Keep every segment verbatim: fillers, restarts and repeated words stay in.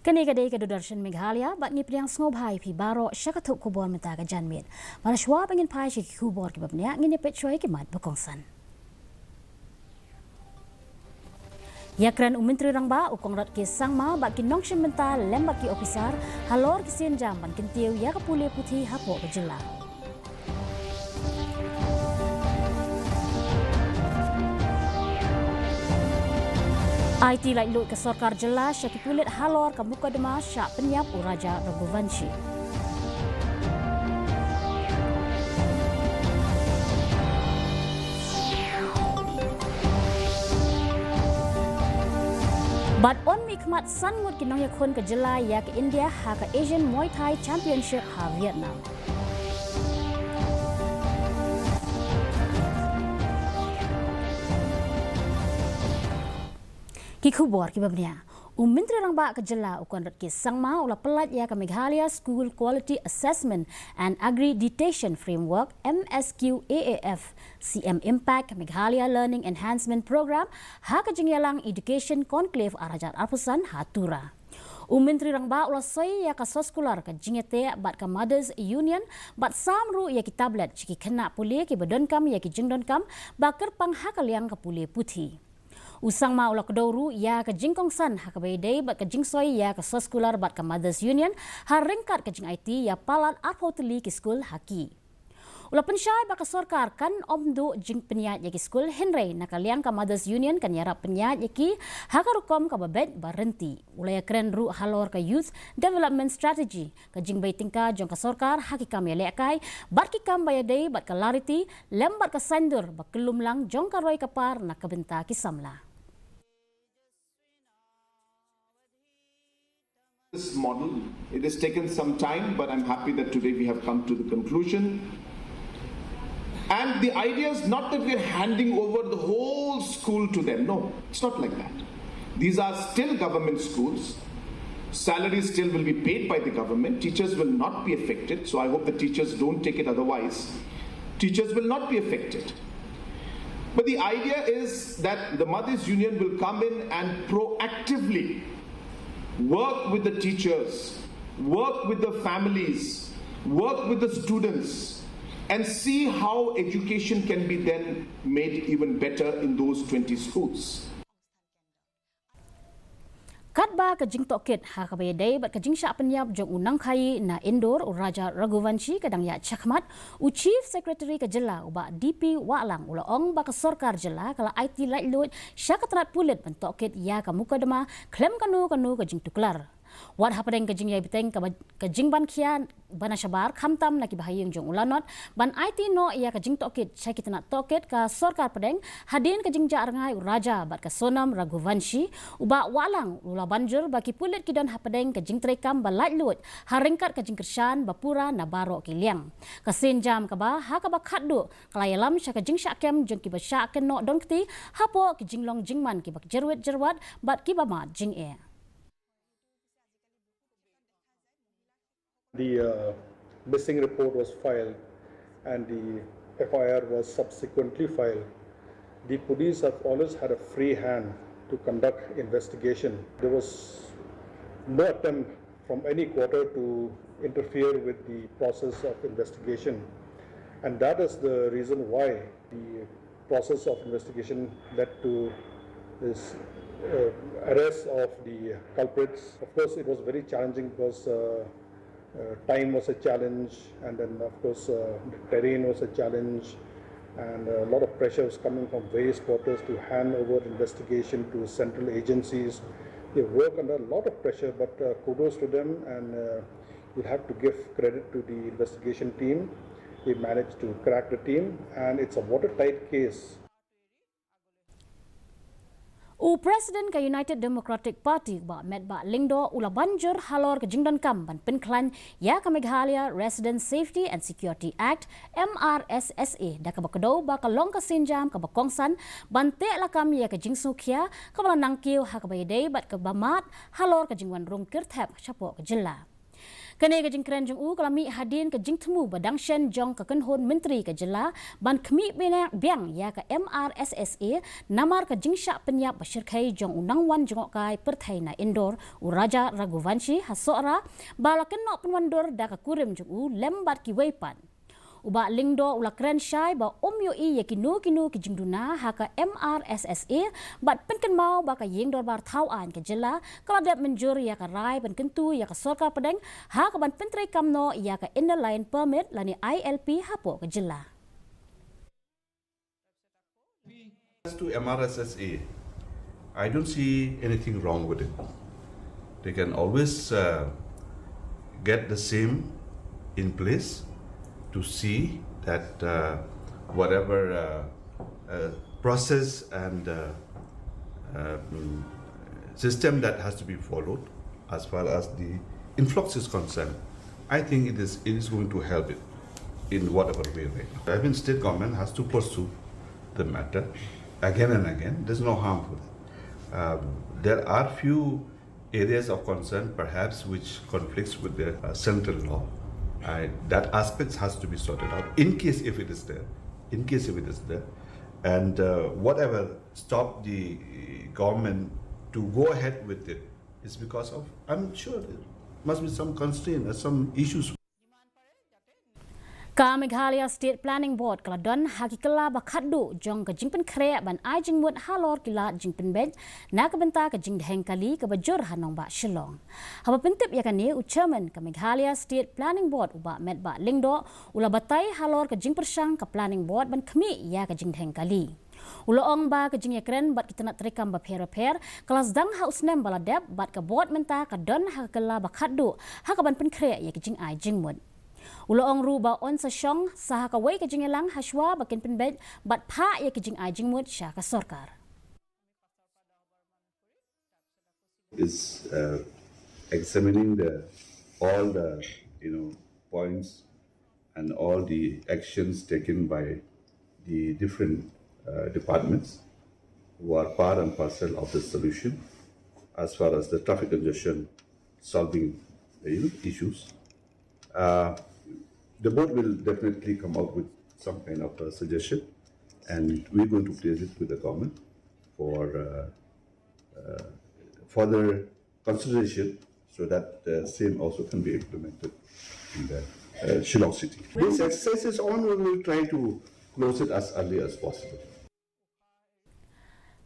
Kane ka dei ka Doordarshan Meghalaya, bad ngi pdiang sngewbha ïa phi baroh sha ka thup khubor mynta ka janmiet. Bad shuwa ba ngin phai sha ki khubor kiba bniah, ngin ïa peit shuwa ïa ki mat ba kongsan. Ïakren u Myntri Rangbah u Conrad K Sangma bad ki nongshim bynta lem bad ki ophisar halor ki sienjam ban kyntiew ïa ka pule puthi hapoh ka jylla. Aiti laitluid ka sorkar jylla sha ki pulit halor ka mukotduma shah pynïap u Raja Raghuvanshi. Bad yn mihkhmat san ngut ki nongïakhun ka jylla ïa ka India ha ka Asian Muay Thai Championship ha Vietnam. Ki khubor kiba bniah. U Myntri Rangbah ka jylla u Conrad K Sangma u la pyllait ïa ka Meghalaya School Quality Assessment and Accreditation Framework, M S Q A A F, C M Impact, Meghalaya Learning Enhancement Program, ha ka jingïalang Education Conclave ar hajar arphew san ha Tura. U Myntri Rangbah u la soi ïa ka soskular, ka jingïateh bad ka Mothers Union, bad sam ruh ïa ki tablet sha ki khynnah pule kiba donkam ïa ki jingdonkam ba kyrpang ha ka liang ka pule puthi. U Sangma u la kdew ruh ïa ka jingkongsan ha kaba ïadei bad ka jingsoi ïa ka soskular bad ka Mothers Union, ha ryngkat ka jingaiti ïa palat arphew tylli ki skul ha ki. U la pynshai ba ka sorkar kan ym duh jingpynïaid ïa ki skul, hynrei na ka liang ka Mothers Union kan ïarap pynïaid ïa ki ha ka rukom kaba beit ba ryntih. U la ïakren ruh halor ka Youth Development Strategy, ka jingbei tyngka jong ka sorkar ha ki kam ïalehkai bad ki kam ba ïadei bad ka lariti lem bad ka saiñdur ba kyllum lang jong ka roi ka par na ka bynta ki samla. This model. It has taken some time, but I'm happy that today we have come to the conclusion. And the idea is not that we're handing over the whole school to them. No, it's not like that. These are still government schools. Salaries still will be paid by the government. Teachers will not be affected. So I hope the teachers don't take it otherwise. Teachers will not be affected. But the idea is that the Mothers Union will come in and proactively work with the teachers, work with the families, work with the students, and see how education can be then made even better in those twenty schools. Katba ka jingtohkit ha kaba ïadei bad ka jingshah pynïap jong u nongkhaii na Indore u Raja Raghuvanshi ka dang ïaid shakhmat, u Chief Secretary ka jylla u Bah D P Wahlang u la ong ba ka sorkar jylla ka la aiti laitluid sha ka tnat pulit ban tohkit ïa ka mukotduma khlem kano kano ka jingtuklar. Wat hapdeng ka jingïai bteng kaba ka jingban khia bana shabar khamtam na ki bahaïing jong u lanot ban aiti noh ïa ka jingtohkit sha ki tnat tohkit ka sorkar pdeng, hadien ka jingjah rngai u Raja bad ka Sonam Raghuvanshi, u Bah Wahlang u la ban jur ba ki pulit ki don hapdeng ka jingtreikam ba laitluid ha ryngkat ka jingkyrshan ba pura na baroh ki liang. Ka sienjam kaba ha kaba khatduh ka la ïalam sha ka jingshah kem jong kiba shah kynnoh donkti hapoh ki jinglong jingman kiba jyrwit jyrwat bad kiba mad jingeh. The uh, missing report was filed and the F I R was subsequently filed. The police have always had a free hand to conduct investigation. There was no attempt from any quarter to interfere with the process of investigation. And that is the reason why the process of investigation led to this uh, arrest of the culprits. Of course, it was very challenging because uh, uh, time was a challenge, and then, of course, uh, the terrain was a challenge, and a lot of pressure was coming from various quarters to hand over investigation to central agencies. They work under a lot of pressure, but uh, kudos to them, and uh, we'll have to give credit to the investigation team. They managed to crack the team, and it's a watertight case. U President ka United Democratic Party, Bah Metbah Lyngdoh, u la ban jur halor ka jingdonkam ban pynkhlaiñ ïa ka Meghalaya Resident Safety and Security Act, M R S S A, da kaba kdew ba ka long ka sienjam kaba kongsan ban teh lakam ïa ka jingsngewkhia kaba la nangkiew ha kaba ïadei bad kaba mad halor ka jingwan rung kyrthep shapoh ka jylla. Kane ka jingkren jong u ka la mih hadien ka jingthmu ba dang shen jong ka kynhun myntri ka jylla ban khmih biang ïa ka M R S S A namar ka jingshah pynïap ba shyrkhei jong u nongwan jngohkai pyrthei na Indore, u Raja Raghuvanshi ha Sohra, ba la kynnoh pynwandur da ka kurim jong u lem bad kiwei pat. U Bah Lyngdoh u la kren shai ba um ïohi ïa kino kino ki jingduna ha ka M R S S A bad pynkynmaw ba ka ïing dorbar thaw aiñ ka jylla ka la dep mynjur ïa ka rai ban kyntu ïa ka sorkar pdeng ha ka ban pyntreikam noh ïa ka Inner Line Permit lane I L P hapoh ka jylla. As to M R S S A, I don't see anything wrong with it. They can always uh, get the same in place to see that uh, whatever uh, uh, process and uh, uh, mm, system that has to be followed as far as the influx is concerned, I think it is, it is going to help it in whatever way right now. I mean, state government has to pursue the matter again and again. There's no harm for that. Um, there are few areas of concern, perhaps, which conflicts with the uh, central law. I, that aspect has to be sorted out in case if it is there, in case if it is there. And uh, whatever stopped the government to go ahead with it is because of, I'm sure, there must be some constraint or some issues. Ka Meghalaya State Planning Board ka la don ha ki kylla ba khatduh jong ka jingpynkhreh ban ai jingmut halor ki lad jingpynbeit na ka bynta ka jingdheng kali kaba jur ha nongbah Shillong. Haba pyntip ïa kane, u Chairman ka Meghalaya State Planning Board, u Bah Metbah Lyngdoh, u la batai halor ka jingpyrshang ka Planning Board ban khmih ïa ka jingdheng kali. U la ong ba ka jingïakren bad ki tnat treikam bapher bapher ka la sdang ha u snem ba la dep bad ka Board mynta ka don ha ka kylla ba khatduh ha ka ban pynkhreh ïa ka jingai jingmut. U la ong ruh ba yn sa shong sa ha kawei ka jingïalang hashwa ba kin pynbeit bad phah ïa ka jingai jingmut sha ka sorkar. Is uh, examining the all the you know points and all the actions taken by the different uh, departments who are part and parcel of the solution as far as the traffic congestion solving uh, you know, issues. Uh, the board will definitely come out with some kind of a suggestion, and we're going to place it with the government for uh, uh, further consideration so that the same also can be implemented in the uh, Shillong city. This exercise is on, we will try to close it as early as possible.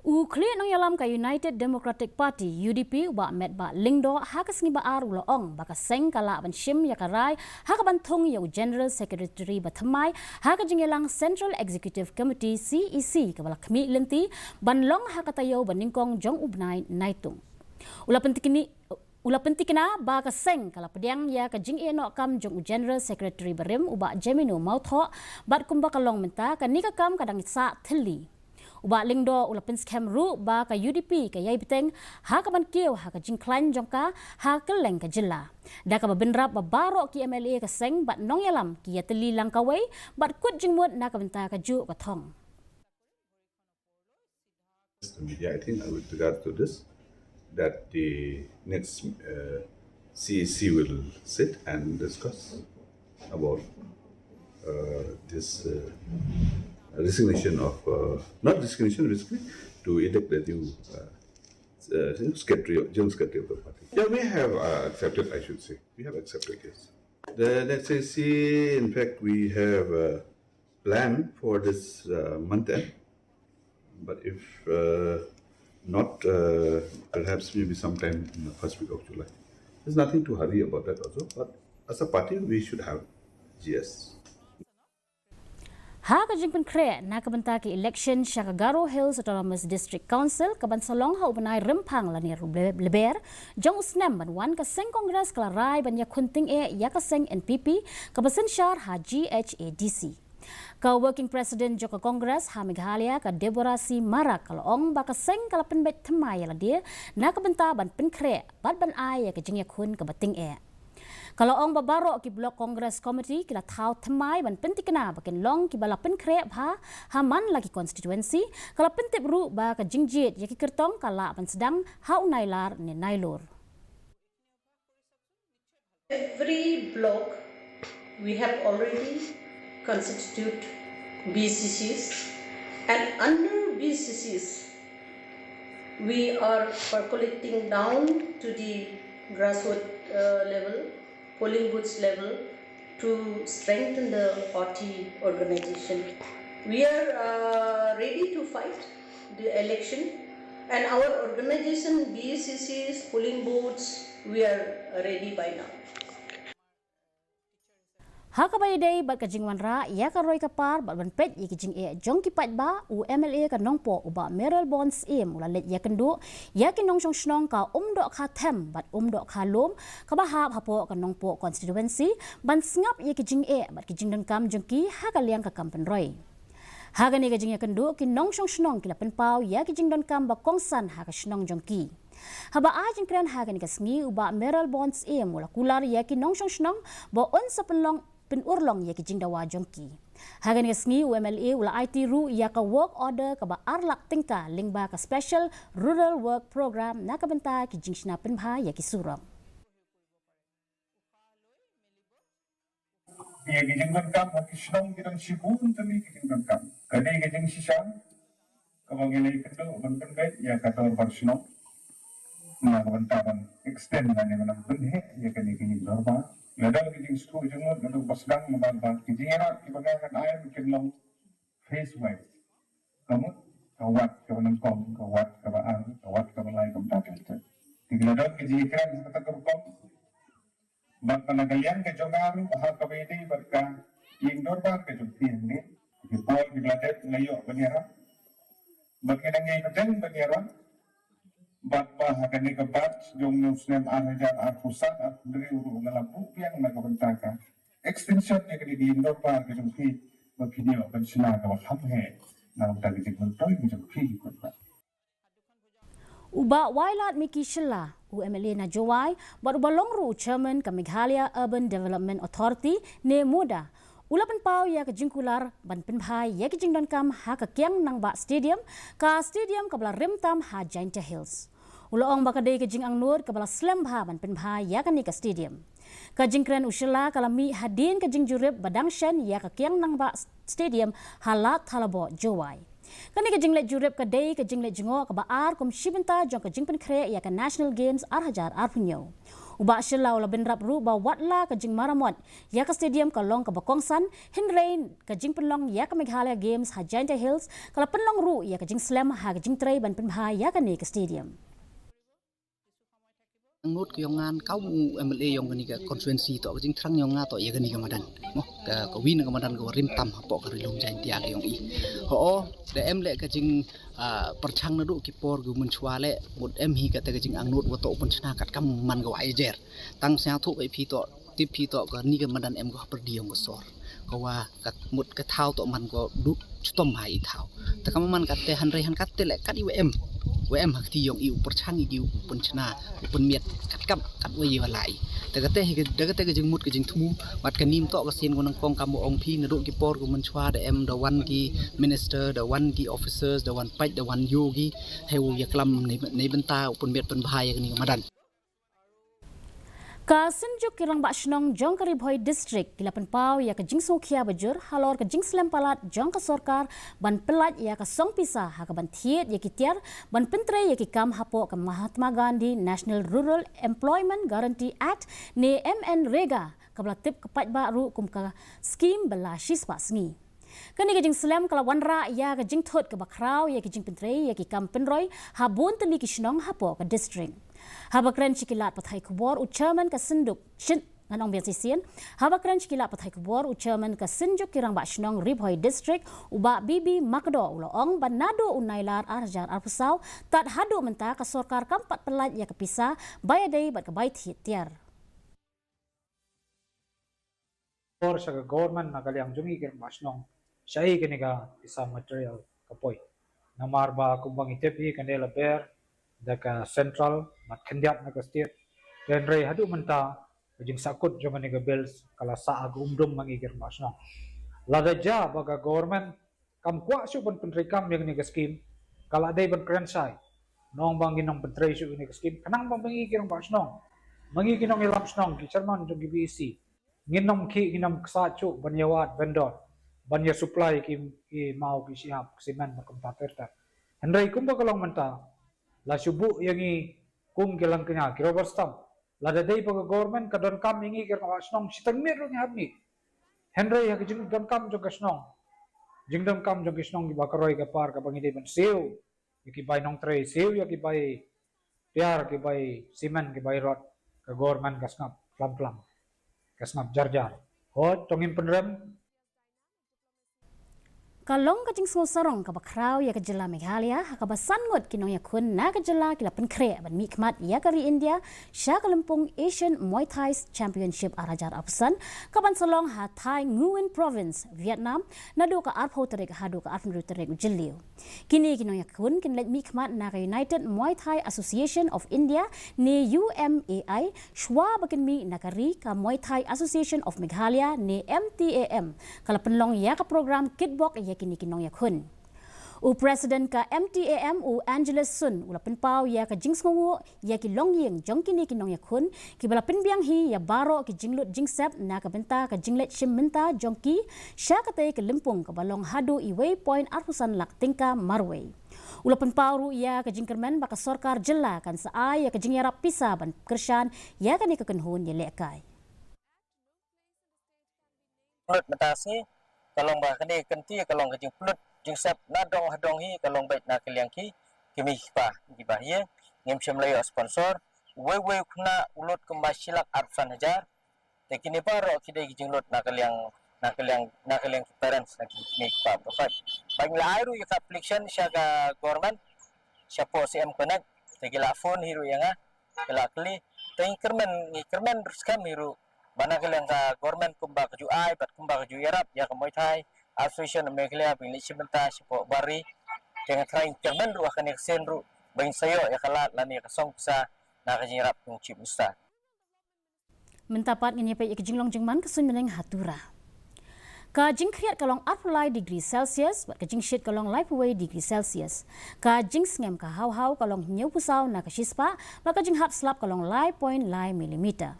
U khlieh nongïalam ka United Democratic Party, U D P, u Bah Metbah Lyngdoh, ha ka sngi ba ar u la ong ba ka seng ka lah ban shim ïa ka rai ha ka ban thung ïa u General Secretary ba thymmai ha ka jingïalang Central Executive Committee, C E C, kaba la khmih lynti ban long ha ka taïew ba nyngkong jong u bnai Naitung. U la pyntikni U la pyntikna ba ka seng ka la pdiang ïa ka jingïehnoh kam jong u General Secretary barim, u Bah Jemino Mawthoh, bad kumba ka long mynta, kane ka kam ka dang sah thylli. U Bah Lyngdoh u la pynskhem ruh ba ka U D P ka ïai bteng ha ka ban kiew ha ka jingkhlaiñ jong ka ha kylleng ka jylla, da kaba bynrap ba baroh ki M L A ka seng bad nongïalam ki ïatylli lang kawei bad kut jingmut na ka bynta kajuh ka thong. The media, I think, with regard to this, that the next uh, C E C will sit and discuss about uh, this uh, resignation of, uh, not resignation, basically, to elect the new uh, uh, secretary, general secretary of the party. Yeah, we have uh, accepted, I should say. We have accepted, yes. The next C E C, in fact, we have uh, plan for this uh, month end, but if uh, not, uh, perhaps maybe sometime in the first week of July. There's nothing to hurry about that also, but as a party, we should have G S. Ha ka jingpynkhreh na ka bynta ki election sha ka Garo Hills Autonomous District Council ka ban sa long ha u bnai Rymphang lane Lber jong u snem ban wan, ka seng Congress ka la rai ban ïakhun tyngeh ïa ka seng N P P kaba synshar ha G H A D C. Ka Working President jong ka Congress ha Meghalaya, ka Deborah C Marak, ka la ong ba ka seng ka la pynbeit thymmai ïa lade na ka bynta ban pynkhreh bad ban ai ïa ka jingïakhun kaba tyngeh. Ka la ong ba baroh ki Block Congress Committee ki la thaw thymmai ban pyntikna ba kin long kiba la pynkhreh bha ha man la ki constituency. Ka la pyntip ruh ba ka jingjied ïa ki kyrtong ka lah ban sdang ha u Nailar ne Nailur. Every block, we have already constituted B C Cs, and under B C Cs, we are percolating down to the grassroots uh, level, polling booths level, to strengthen the party organization. We are uh, ready to fight the election, and our organization, B C Cs, polling booths, we are ready by now. Ha kaba ïadei bad ka jingwanrah ïa ka roi ka par bad ban peit ïa ki jingeh jong ki paidbah, u M L A ka Nongpoh, u Bah Mayralborn Syiem, u la leit ïakynduh ïa ki nongshong shnong ka Umdohkha Them bad Umdohkha Lum, kaba hap hapoh ka Nongpoh constituency, ban sngap ïa ki jingeh bad ki jingdonkam jong ki ha ka liang ka kam pynroi. Ha kane ka jingïakynduh, ki nongshong shnong ki la pynpaw ïa ki jingdonkam ba kongsan ha ka shnong jong ki. Haba ai jingkren ha kane ka sngi, u Bah Mayralborn Syiem u la kular ïa ki nongshong shnong ba un sa pynlong, pynurlong ïa ki jingdawa jong ki. Ha kane ka sngi, u M L A u la aiti ruh ïa ka work order kaba ar lak tyngka lyngba ka Special Rural Work Programme na ka bynta ki jingshna pynbha ïa ki surok. Ïa ki jingdonkam ha ki shnong ki don shibun tylli ki jingdonkam. Ka dei ka jingshisha kaba ngi la ïakynduh ban pynbeit ïa ka dorbar shnong na ka bynta ban extend lane ban pynheh ïa kane ka jingdorbar. Lada ki jingsngewthuh jingmut lada ba sdang na baroh ki jingïarap kiba nga ngan ai kin long phase wise. Ka mut ka wad kaba nyngkong, ka wad kaba ar, ka wad kaba lai, ka bynta ka lynter. Te ki la don ki jingïakren ha kata ka rukom. Bad na ka liang ka jong nga ruh ha kaba ïadei bad ka ïing dorbar ka jong phi hangne, ki por ki ba la dep nga ïoh ban ïarap. Bad nga dang ïai bteng ban ïarap. Bad ba ha kane ka batch jong u snem ar hajar arphew san arphew hynriew ruh nga la buh biang na ka bynta ka extension ïa kane ka ïing dorbar ka jong phi ba phin ïoh ban shna kaba kham heh na ka bynta ka jingmyntoi ka jong phi ki paidbah. U Bah Wailadmiki Shylla, u M L A na Jowai bad uba long ruh u Chairman ka Meghalaya Urban Development Authority ne MUDA, u la pynpaw ïa ka jingkular ban pynbha ïa ki jingdonkam ha ka Kiang Nangbah Stadium, ka stadium kaba la rim tam ha Jaintia Hills. U la ong ba ka dei ka jingangnud kaba la slem bha ban pynbha ïa kane ka stadium. Ka jingkren u Shylla ka la mih hadien ka jingjurip ba dang shen ïa ka Kiang Nangbah Stadium ha Lad Thalaboh, Jowai. Kane ka jingleit jurip ka dei ka jingleit jngoh kaba ar kum shi bynta jong ka jingpynkhreh ïa ka National Games ar hajar arphew hynñiew. U Bah Shylla u la bynrap ruh ba watla ka jingmaramot ïa ka stadium ka long kaba kongsan, hynrei ka jingpynlong ïa ka Meghalaya Games ha Jaintia Hills ka la pynlong ruh ïa ka jingslem ha ka jingtrei ban pynbha ïa kane ka stadium. Ngut ka jong ngan kam u M L A jong kane ka constituency to ka jingthrang jong nga to ïa kane ka madan. Mo ka ka win ka madan ka rim tam hapoh ka ri lum Jaintia ka jong i. Ho da em leh ka jing pyrchang naduh ki por ki mynshwa leh mut em hi kata ka jingangnud wa to pynshna kat kam man ka wa ai jer. Tang sngewthuh ba phi to tip phi to kane ka madan em ka ha pyrdi jong ka sor. Ka wa kat mut ka thaw to man ko duk chitom ha i thaw. Te ka man kat te hynrei han kat te leh kat i wa em wa em ha kti jong i u pyrchang i ki u pynchna u pynmiat kat kam kat wa i wa lai. Te kat te hi da kat te ka jingmut ka jingthmu wat ka nim to ka sien ko nang kong kam ong phi naduh ki por ko mynchwa da em da wan ki minister da wan ki officers da wan pait da wan yogi he u ya klam nei bynta u pynmiat pynbha ya kani ka madan. Ka Synjuk ki Rangbah Shnong jong ka Ri Bhoi District ki la pynpaw ïa ka jingsngewkhia bajur halor ka jingslem palat jong ka sorkar ban pyllait ïa ka song pisa ha kaban thied ïa ki tiar ban pyntrei ïa ki kam hapoh ka Mahatma Gandhi National Rural Employment Guarantee Act ne MNREGA kaba la tip ka paidbah ruh kum ka skim ba la shispah sngi. Kane ka jingslem ka la wanrah ïa ka jingthut kaba khraw ïa ka jingpyntrei ïa ki kam pynroi ha bun tylli ki shnong hapoh ka district. Haba kren sha ki lad pathai khubor u chairman ka Synjuk shin ngan ong biang shisien. Haba kren sha ki lad pathai khubor u chairman ka Synjuk ki Rangbah Shnong Ri Bhoi District u Bah B B Makdoh u la ong ba naduh u Nailar ar hajar arphew saw tad haduh mynta ka sorkar kam pat pyllait ïa ka pisa ba ïadei bad ka bai thied tiar. Por sha ka government na ka liang jong i ki rangbah shnong sha i kane ka pisa material ka poi. Namar ba kumba ngi tip hi kane la ber da ka central bad khyndiat na ka state. Hynrei haduh mynta ka jingsahkut jong kane ka bills ka la sah ha ka umdum ma ngi ki rangbah shnong. Lada jia ba ka government kam kwah shuh ban pyntreikam ïa kane ka skim ka la dei ban kren shai. Nong ba ngi nang pyntrei shuh ïa kane ka skim khnang ba ma ngi ki rangbah shnong Ma ngi ki nongïalam shnong, ki chairman jong ki B E C, ngin ym khih, ngin ym ksa shuh ban ïawad vendor ban ïa supply ki, ki maw, ki shyiap, ki cement bad kumta ter ter. Hynrei kumba ka long mynta, la shu buh ïa ngi kum ki langkñia, ki rubber stamp. Lada dei ba ka government ka donkam ïa ngi ki rangbah shnong, shiteng miet ruh ngi hap mih. Hynrei ha ka jingdonkam jong ka shnong, jingdonkam jong ki shnong kiba ka roi ka par kaba ngi dei ban siew ïa ki bai nongtrei, siew ïa ki bai tiar, ki bai cement, ki bai rod, ka government ka sngap klam klam, ka sngap jar jar. Hooid, to ngin pynrem. Ka long ka jingsngew sarong kaba khraw ïa ka jylla Meghalaya, ha kaba san ngut ki nongïakhun na ka jylla ki la pynkhreh ban mihkhmat ïa ka ri India sha ka lympung Asian Muay Thai Championship ar hajar arphew san, kaban sa long ha Thai Nguyen Province, Vietnam, naduh ka arphew tarik haduh ka arphew hynriew tarik u Jylliew. Kine ki nongïakhun kin leit mihkhmat na ka United Muay Thai Association of India ne U M A I, shwa ba kin mih na ka ri, ka Muay Thai Association of Meghalaya ne M T A M ka la pynlong ïa ka program kitbok ïa kine ki nongïakhun. U President ka M T A M, u Angelus Sun, u la pynpaw ïa ka jingsngewnguh ïa ki longïing jong kine ki nongïakhun, kiba la pynbiang hi ïa baroh ki jinglut jingsep na ka bynta ka jingleit shim bynta jong ki sha katei ka lympung kaba long haduh uwei point arphew san lak tyngka marwei. U la pynpaw ruh ïa ka jingkyrmen ba ka sorkar jylla kan sa ai ïa ka jingïarap pisa ban kyrshan ïa kane ka kynhun ïalehkai. Pynlut mynta sngi ka long ba kane ka kynti ka long ka jingpynlut jingsep na dong ha dong hi, ka long beit na ka liang ki, ki mei ki pa, ki ba hi. Ngim shym la ïoh sponsor. Uwei uwei u khynnah u lut kumba shi lak arphew san hajar. Te kine baroh ki dei ki jinglut na ka liang, na ka liang, na ka liang ki parents, na ki mei ki pa baroh. Ba ngi la ai ruh ïa ka application sha ka government, shapoh C M Connect. Te ki la phone hi ruh ïa nga, ki la kylli. Te ngi kyrmen, ngi kyrmen ruh skhem hi ruh ba na ka liang ka government kumba ka ju ai bad kumba ka ju ïarap ïa ka Muay Thai Association of Meghalaya ba ngin leit shim bynta shapoh bar ri. Te nga tharai ngi kyrmen ruh ha kane ka sien ruh ba ngin sa ïoh ïa ka lad lane ka song pisa na ka jingïarap jong u Chief Minister. Mynta pat ngin ïa peit ïa ka jinglong jingman ka suiñ bneng ha Tura. Ka jingkhriat ka long arphew lai degree Celsius bad ka jingshit ka long laiphew wei degree Celsius. Ka jingsngem ka haw haw ka long hynñiewphew saw na ka shispah bad ka jinghap slap ka long lai point lai millimeter.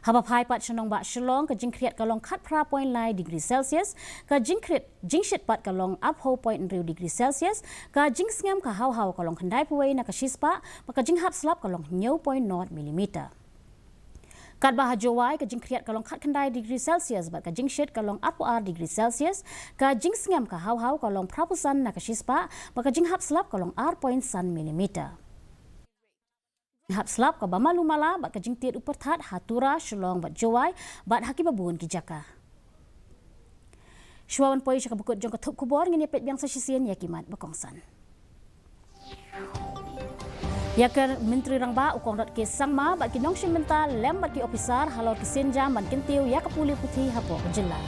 Haba phai pat sha nongbah Shillong, ka jingkhriat ka long khatphra point lai degree Celsius, ka jingkhriat, jingshit pat ka long arphew point hynriew degree Celsius, ka jingsngem ka haw haw ka long khyndaiphew wei na ka shispah bad ka jinghap slap ka long hynñiew point nod millimeter. Katba ha Jowai ka jingkhriat ka long khatkhyndai degree Celsius bad ka jingshit ka long arphew ar degree Celsius, ka jingsngem ka haw haw ka long phraphew san na ka shispah bad ka jinghap slap ka long ar point san millimeter. Hap slap kaba malu mala bad ka jingtied u pyrthat ha Tura, Shillong bad Jowai bad ha kiba bun ki jaka. Shuwa ban poi sha ka bakut jong ka thup khubor, ngin ïa peit biang sa shisien ïa ki mat ba kongsan. Ïa ka Myntri Rangbah u Conrad K Sangma bad ki nongshim bynta lem bad ki ophisar halor ki sienjam ban kyntiew ïa ka pule puthi hapoh ka jylla.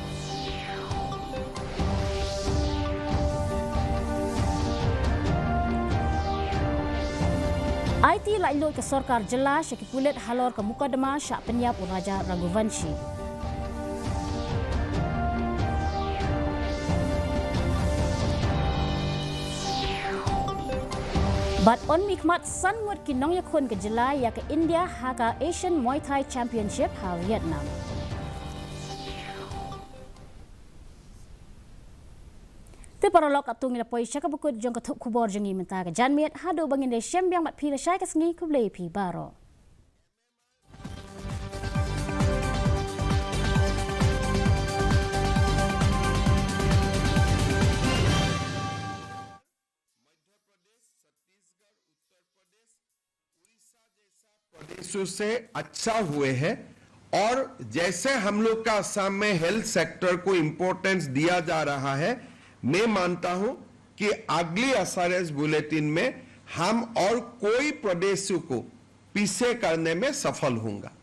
Aiti laitluid ka sorkar jylla sha ki pulit halor ka mukotduma shah pynïap u Raja Raghuvanshi. Bad yn mihkhmat san ngut ki nongïakhun ka jylla ïa ka India ha ka Asian Muay Thai Championship ha Vietnam. Te paralok, katto ngi la poi sha ka bakut jong ka thup khubor jong ngi mynta ka janmiet, haduh ba ngin ïashem biang bad phi lashai ka sngi, khublei phi baroh. प्रदेशों से अच्छा हुए हैं। और जैसे हम लोग का असम में हेल्थ सेक्टर को इम्पोर्टेंस दिया जा रहा है, मैं मानता हूं कि अगली एसआरएस बुलेटिन में हम और कोई प्रदेशों को पीछे करने में सफल होंगे।